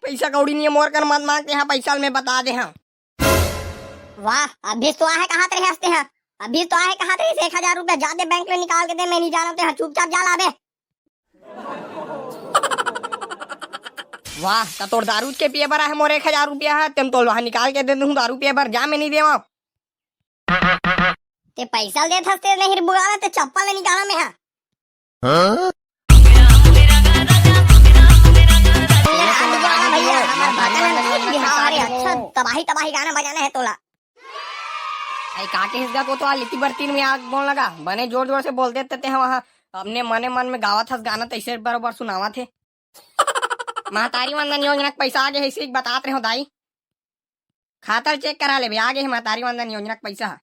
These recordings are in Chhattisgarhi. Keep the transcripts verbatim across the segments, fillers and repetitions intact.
पइसा कौड़ी नइ हे मोर कर, मत मांग, तेहा पइसा ल मैं बता दे हंव। वाह, अभी तो आहे कहत रहे हंस तेहा, अभी तो आहे कहत रहे, एक हजार रुपया जा दे बैंक ले निकाल के दे, मैं नइ जानंव, तेहा चुपचाप जा लाबे। वाह, त तोर दारू के पिए बर आहे मोर एक हजार रुपया ह, तेम तोल वहां निकाल के दे दूं दारू पिए बर, जा मैं नइ देवंव। ते पइसा ल देत हस ते नहीं बुलावे ते चप्पल ले निकाला मैं हा। हाँ? भैया, हमार भजन है, बिहार, अरे अच्छा तबाही तबाही गाना बजाना है तोला। आई का कहिस गा कोतवाल, इतनी बार तीन में आग बोल लगा, बने जोर जोर से बोल देते ते वहाँ, अपने मने मन में गावत हस गाना, तैसे बरोबर सुनावत हे। महतारी वंदन योजना के पैसा आगे हे, इसी बतात रहे हो दाई। खाता ल चेक करा लेबे, आगे हे महतारी वंदन योजना के पैसा ह।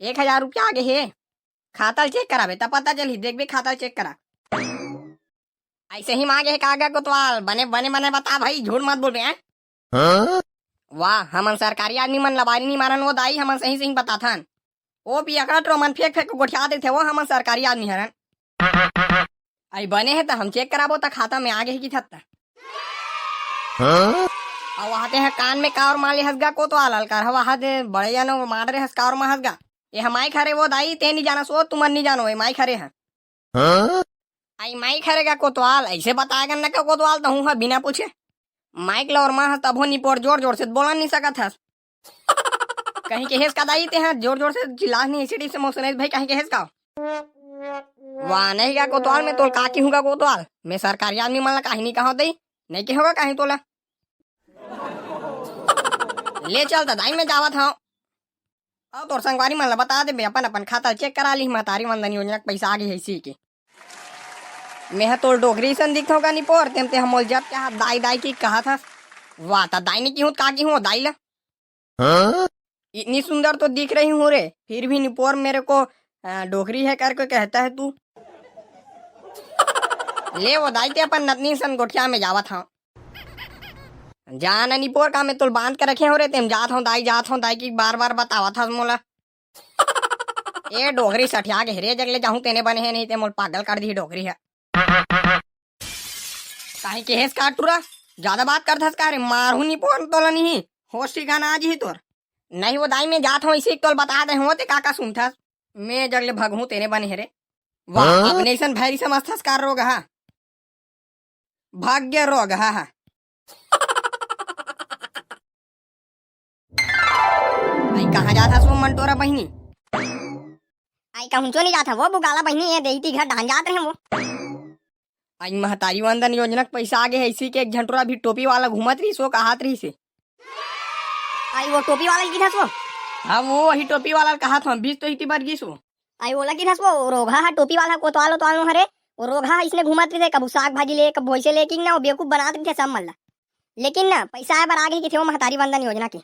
एक हजार रुपया आगे हे, खाता ल चेक कराबे, तब पता चलही, देखबे खाता ल चेक करा। ऐसे ही मांगे हे कागा कोतवाल, बने, बने, बने बता भाई, झूठ मत बोलबे, हैं? हाँ? वाह, हमन सरकारी आदमी मन लबारी नहीं मारन, वो दाई हमन सही, सही बताथन। ओ पियकड़ा टोमन फेंक, फेंक के गोठिया देथे, वो हमन सरकारी आदमी हरन। आई बने हे त हम चेक कराबो त खाता में आगे हे कि थत्ता। हाँ? अउ वहां ते ह कान में कावर माले हस गा कोतवाल, अलकर हवा हदे बड़े जानो मादरे हस कावर मा हस गा। ये ह माइक हरे वो दाई, ते नहीं जानस वो, तुमन नहीं जानो, ये माइक हरे ह। हाँ? आई माइक हरे गा कोतवाल, ऐसे बताए गा न का कोतवाल, त हूं ह बिना पूछे। माइक ल ओर मा हस तभो निपोर जोर जोर से बोलन नहीं सकत हस। कहीं के हेस का दाई ते ह जोर जोर से चिल्लास नहीं, ऐसे से मोर सुनाइस भाई, कहीं के हेस का? वाह, नहीं गा कोतवाल, मैं तोल का कहूं गा कोतवाल, मैं सरकारी आदमी मन ला काहे नहीं कहा दई, नहीं कहूं गा काहे तोला। ले चल त दाई, मैं जावत हंव। अउ तोर संगवारी मन ला बता देबे, अपन अपन खाता ल चेक करा ली, महतारी वंदन योजना के पैसा आगे हे इसी के। मैं ह तोर डोकरी सन दिखथंव का निपोर, तेम ते हमोल जब क्या दाई दाई की कहा था। वाह, त दाई ने की हूं, का की हूं दाई ला? हाँ? इतनी सुंदर तो दिख रही हूँ रे, फिर भी निपोर मेरे को, अ, डोकरी है करके कहता है तू। ले वो दाई, ते अपन नतनी सन गोठिया में जावत हंव। जा न निपोर, का मैं तोल बांध के रखे हो रे, तेम जात हंव दाई, जात हंव दाई की बार बार बतावत हस मोला। ए डोकरी सठिया गे रे, जग ले जाहूं तेने बने हे, नहीं ते मोल पागल कर दी डोकरी है। काहे के हेस का टुरा? ज्यादा बात करथस का रे? मारहूं निपोर तोला नहीं। होश ठिकाना आ जिही तोर। नहीं वो दाई, मैं जात हंव, इसी तोल बता दे हंव, ते का का सुनथस? मैं जग ले भगहूं तेने बने हे रे। वाह, हाँ? अपने ऐसन भैरी समझथस का रोगहा? भाग्य रोगहा। आई कहाँ जात हस वो मंटोरा बहिनी? आई कहूंचो नहीं जात हंव वो बुगाला बहिनी, ये देही ती घर डाहन जात रहे वो। आई महतारी वंदन योजना के पैसा आगे हे, इसी के एक झंटोरा भी टोपी वाला घूमत रहिस, वो कहात रहिस हे। आई वो टोपी वाला ल किथस वो? हाँ, वो वही टोपी वाला ल कहात हंव, बीस तो इती बर गिस वो। आई ओला किथस वो, रोगहा हा टोपी वाला कोतवाल ओतवाल नो हरे, वो रोगहा इसने घूमत रहिथे, कभू साग भाजी ले, कभू वैसे ले, कि ना, वो बेवकूफ बनात रहिथे सब मन ला। लेकिन ना, पैसा आए बर आ गे किथे वो महतारी वंदन योजना के।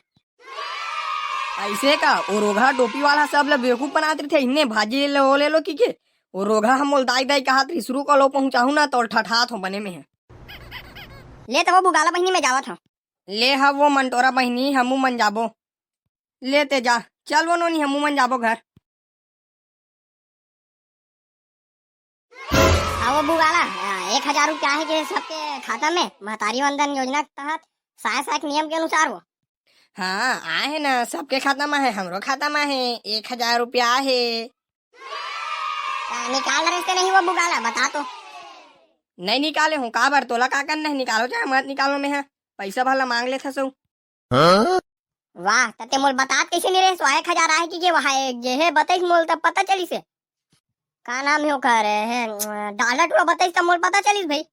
ऐसे का? वो रोगहा टोपी वाला सब ला बेवकूफ बनात रहिथे, इन्ने भाजी ले लो, वो ले लो, की के? वो रोगहा हमोल दाई दाई कहात रहिस, रुक लो पहुंचाहूं ना, तोल ठठात हो बने में है। ले त वो बुगाला बहिनी, मैं जावत हंव। ले ह वो मंटोरा बहिनी, हमू मन जाबो। ले ते जा, चल वो नोनी, हमू मन जाबो घर। अउ वो बुगाला, आ, एक हजार रुपया आहे के सबके खाता में, महतारी वंदन योजना के तहत, साय साय के नियम के अनुसार वो। हाँ, आए हे ना, सबके खाता में हे, हमरो खाता में हे, एक हजार रुपया आहे। आ, निकाल रहे से नहीं वो बुगाला, बता तो। नहीं निकाले हूँ, काबर तोला का करना है, निकालो चाहे मत निकालो, मैं हा पैसा भला मांग लेथस। हाँ? वाह, त ते मोल बतात कइसे नइ रहे? सौ एक हजार आहे कि के वहां एक जे हे, बताइस मोल तब पता चलिस हे। का नाम हे ओकर? हे, डालडा टूरा बताइस तब मोल पता चलिस भाई।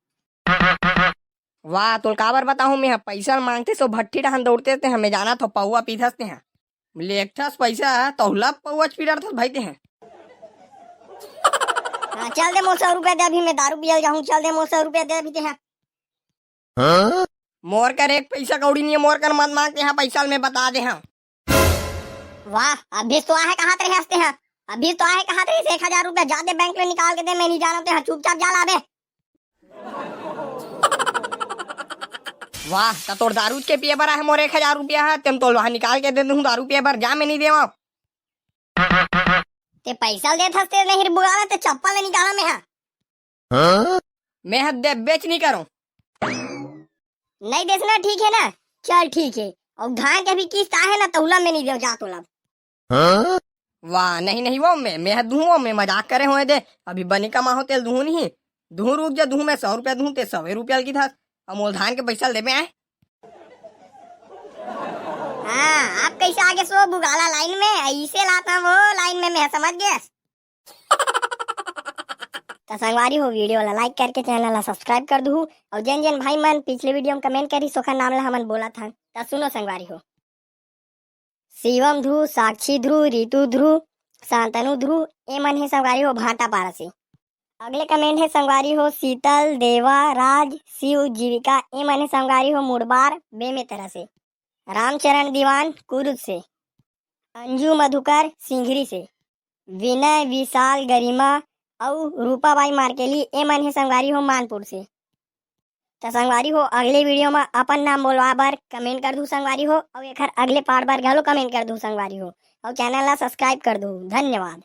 वाह, तोल काबर बताहूं मैं, पैसा ल मांगते सो भट्ठी डहान दौड़ते ते हमें जाना तो पौवा पीथस ते हैं। लेखथस पैसा, तौला पौवा पीड़रथस भाई ते हैं। हाँ, चल दे मोर सौ रुपया दे, अभी मैं दारू पियल जाहूं, चल दे मोर सौ रुपया दे अभी ते हैं। हाँ? मोर कर एक पैसा कौड़ी नहीं है, मोर कर मत मांग, तेहा पैसा ल मैं बता दे हाँ। वाह, अभी तो आहे कहात रहे हंसते हैं, अभी तो आहे कहात रहे, एक हजार रुपया जा दे बैंक ले निकाल के दे, मैं नहीं जाना, तेहा चुपचाप जा लाबे। वाह, त तोर दारू के पिए बर आहे मोर एक हजार रुपया है, तेम तोल वहां निकाल के दे दूं दारू पिए बर, जा मैं नहीं देवा। ते पैसा ल देत हस ते नहीं बुलावे, ते चप्पल ले निकाला मैं हा। हाँ? मैं ह देबेच नहीं करूं। नहीं देस ना, ठीक है ना? चल ठीक है। अउ धान के अभी किस्त आहे ना, तहुला में नहीं देव, जा तोला। हाँ? वाह, नहीं, नहीं, वो मैं, मैं दुहूँ, वो मैं मजाक करे हों दे। अभी बनी कमाहूँ तेला दुहूँ नहीं। दुहूँ, रुक जा, दुहूँ मैं सौ रुपया दुहूँ, तें सौ रुपया ल किथस। अब मोला धान के पैसा ल देबे आय। हाँ, अब कइसे आगे सो बुगाला लाइन में, अइसे लात हँव वो लाइन में, मैं समझ गेस। त संगवारी हो, video ला like करके channel ला subscribe कर दुहू, अउ जेन जेन भाई मन पिछले video में comment करिस, ओखर नाम ला हमन बोलत हन। त सुनो संगवारी हो, शिवम ध्रुव, साक्षी ध्रुव, रितु ध्रुव, शांतनु ध्रुव, ए मन हे संगवारी हो भाटापारा से। अगले comment हे संगवारी हो शीतल, देवा, राज, शिव, जीविका, ए मन हे संगवारी हो मुड़बार बेमेतरा से। रामचरण दीवान कुरुद से। अंजू मधुकर सिंघरी से। विनय, विशाल, गरिमा अउ रूपाबाई मार्केली, ए मन हे संगवारी हो मानपुर से। त संगवारी हो, अगले video म अपन नाम बोलवा बर comment कर दू संगवारी हो, अउ एखर अगले part बर घलो comment कर दू संगवारी हो, अउ channel ला subscribe कर दू। धन्यवाद।